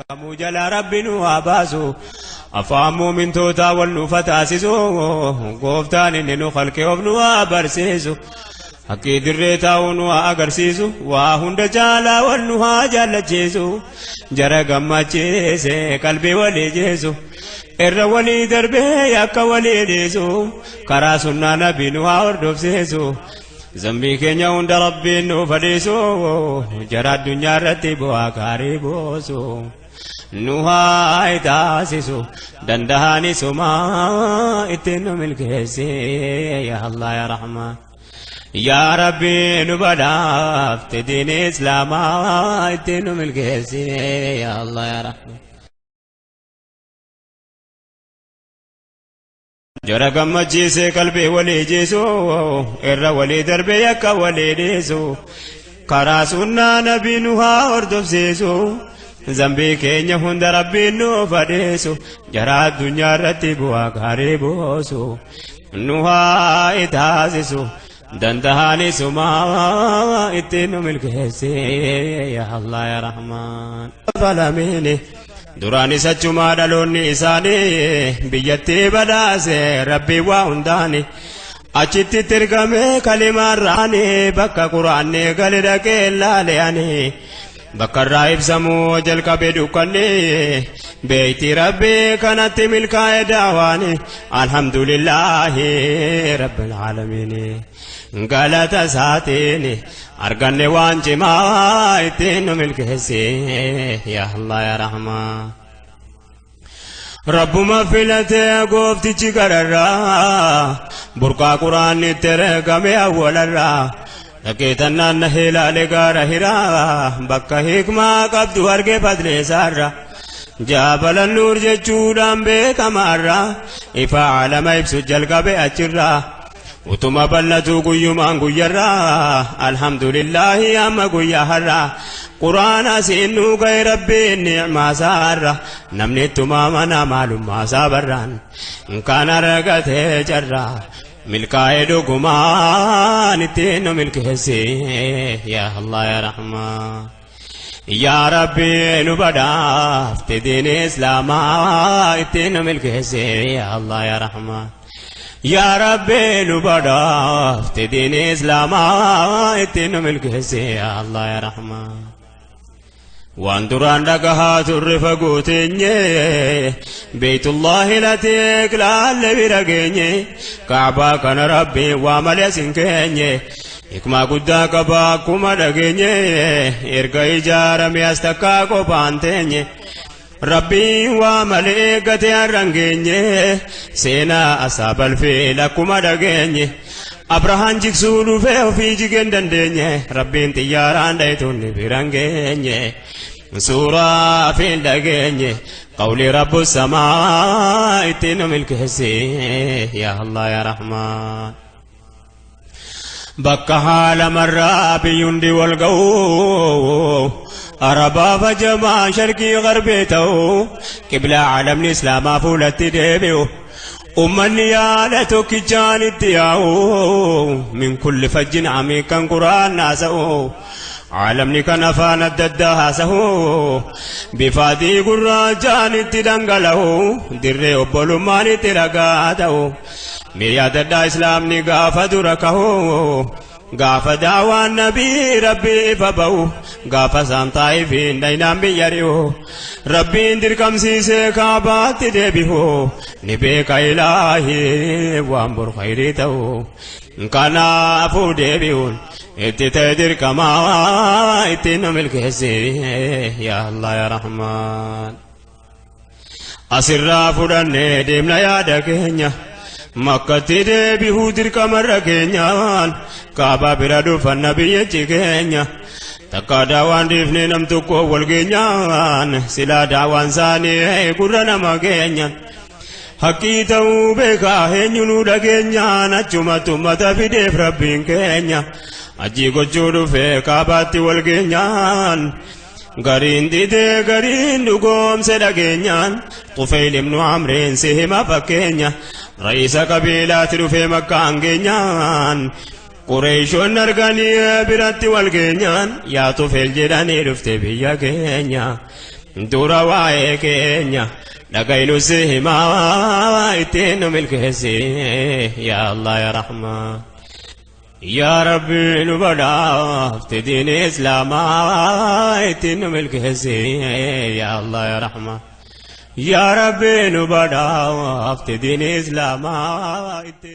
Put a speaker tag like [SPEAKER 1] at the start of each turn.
[SPEAKER 1] Kamuu jalaa Rabbi nu haa baasu. Afaan muumintootaa wal nuuf haa taasisu. Gooftaan inni nu halkee of nu haa barsiisu. Haqqii dirree taa'uu nu haa agarsiisu. Waa hunda caalaa wal nu haa jaallachiisu. Jara gammachiise qalbii walii jeesu. Irra walii darbee akka walii dhiisu. Karaa sunnaa nabii nu haa hordofsiisu. Zambii keenya hunda Rabbiin nu fadhiisu. Jara addunyaa irratti bu'aa gaarii buusu. Nu haa taasisu danda'anisuma ittiin nu milkeessi yaa Allah yaa Rahmaan. Yaa Rabbi nu badhaafte diin Islaamaa ittiin nu milkeessi yaa Allah yaa Rahmaan. Jara gammachiisee qalbii walii jiisu irra walii darbee akka walii dhiisu karaa sunnaa nabii nu haa hordofsiisu. Zambii keenya hunda Rabbiin nu fadhiisu jara addunyaa irratti bu'aa gaarii buusu nu haa taasisu danda'anisuma ittiin nu milkeessi yaa Allah yaa Rahmaan. Falamiini duraanis achumaa dhaloonni isaanii biyyattii badhaase Rabbii waa hundaani. Achitti tirgamee kalimaarraani bakka quraanni gale dhaqee laale ani. Bakka irraa ibsamuu jalqabe dukkanni beeyti Rabbii kanatti milkaa'e daawaani alhamdulillaahi rabbil aalamiin galata isaatiin arganne waan cimaa ittiin nu milkeessi yaa Allah yaa Rahmaan. Rabbuma filatee gooftichi gararraa burqaa quraanni itti ergame awwalarraa dhaqeetannaan na ilaale gaara hiraa bakka hikmaa qabdu arge fadleessaarra jaabala nuur jechuudhaan beekamaarra ifa alama ibsu jalqabe achirraa utuma bal'atu guyyumaan guyyarraa alhamdulillaahi amma guyyaa har'aa quraana siin nuu ga'e Rabbiin ni'maa isaarra namni ittuma mana maalummaa isaa barraan kan argatee carraa milkaa'ee dhugumaan ittiin nu milkeessi yaa Allah yaa Rahmaan. Yaa Rabbi nu badhaafte diin Islaamaa ittiin nu milkeessi yaa Allah yaa Rahmaan. Yaa Rabbi nu badhaafte diin Islaamaa ittiin nu milkeessi yaa Allah yaa Rahmaan. Waan duraan dhagahaa turre fagoo teenye beeytullaahi lateek laalle bira geenye kaabaa kana Rabbi waa malee sin keenye hikmaa guddaa qaba akkuma dhageenye erga ijaarame as takkaa qophaan teenye. Rabbiin waa malee eeggate har'an geenye seenaa asaabal fiil akkuma dhageenye. Abrahaan jigsuu dhufee ofii jigeen dandeenye Rabbiin xiyyaaraan dhayituun biran geenye. Suuraa fiil dhageenye qawli rabbu samaa ittiin nu milkeessi yaa Allah yaa Rahmaan. Bakka haala marraa biyyundi wal ga'u Arabaa fajamaa sharqii garbee ta'u qiblaa alamni Islaamaa fuulatti deebi'u ummanni yaada tokkichaan itti yaa'u min kulli fajjin amiikan quraan haasa'u alamni kan afaan adda addaa haasa'u bifa adii gurraachaan itti dhangala'u dirree obbolummaan itti ragaa ta'u mee yaadadhaa Islaamni gaafa dura ka'u gaafa daawaan nabii Rabbii ifa ba'u gaafa isaan Xaa'ifiin dhaynaan biyya ri'u Rabbiin dirqamsiisee kaabaatti deebi'u ni beeka ilaahii waan bor khayrii ta'u kanaafuu deebi'uun itti ta'e dirqamaa ittiin nu milkeessi yaa Allah yaa Rahmaan. Asirraa fudhannee deemna yaada keenya makkatti deebihuu dirqamarra keenyaan kaabaa bira dhufan nabiyyichi keenya takka daawaan dhiifne nam tokko wal geenyaan silaa daawaan isaanii gurra nama keenyan haqqii ta'uu beekaa eenyu nu dhageenyaan achumatti ummata fideef Rabbiin keenya ajii gochuu dhufee kaabaatti wal geenyaan gariin didee gariin dhugoomse dhageenyaan Tufayl ibnu Amriin si hima fakkeenya ra'iisa qabiilaatti dhufee makkaan geenyaan Qureeshoon arganii biratti wal geenyaan yaa Tufayl jedhanii dhufte biyya keenya. Dura waa'ee keenya dhagaynu si himaa, ittiin nu milkeessi yaa Allah yaa Rahmaan. Yaa Rabbi, nu badhaafte diini Islaamaa, ittiin nu milkeessi yaa Allah yaa Rahmaan. Yaa Rabbi, nu badhaafte diini Islaamaa ittiin.